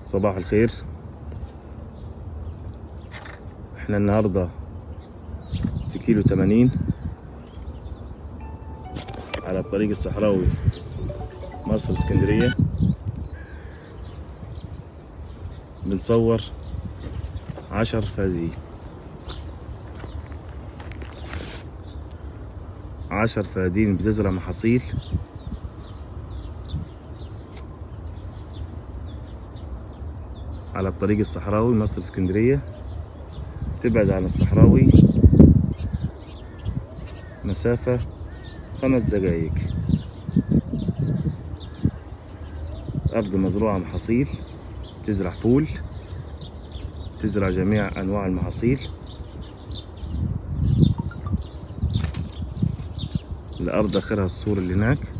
صباح الخير. احنا النهاردة في كيلو 80 على الطريق الصحراوي مصر اسكندرية، بنصور 10 فدادين. 10 فدادين بتزرع محاصيل. على الطريق الصحراوي مصر اسكندرية، تبعد عن الصحراوي مسافة 5 دقايق. أرض مزروعة محاصيل، تزرع فول، تزرع جميع أنواع المحاصيل. الأرض آخرها السور اللي هناك.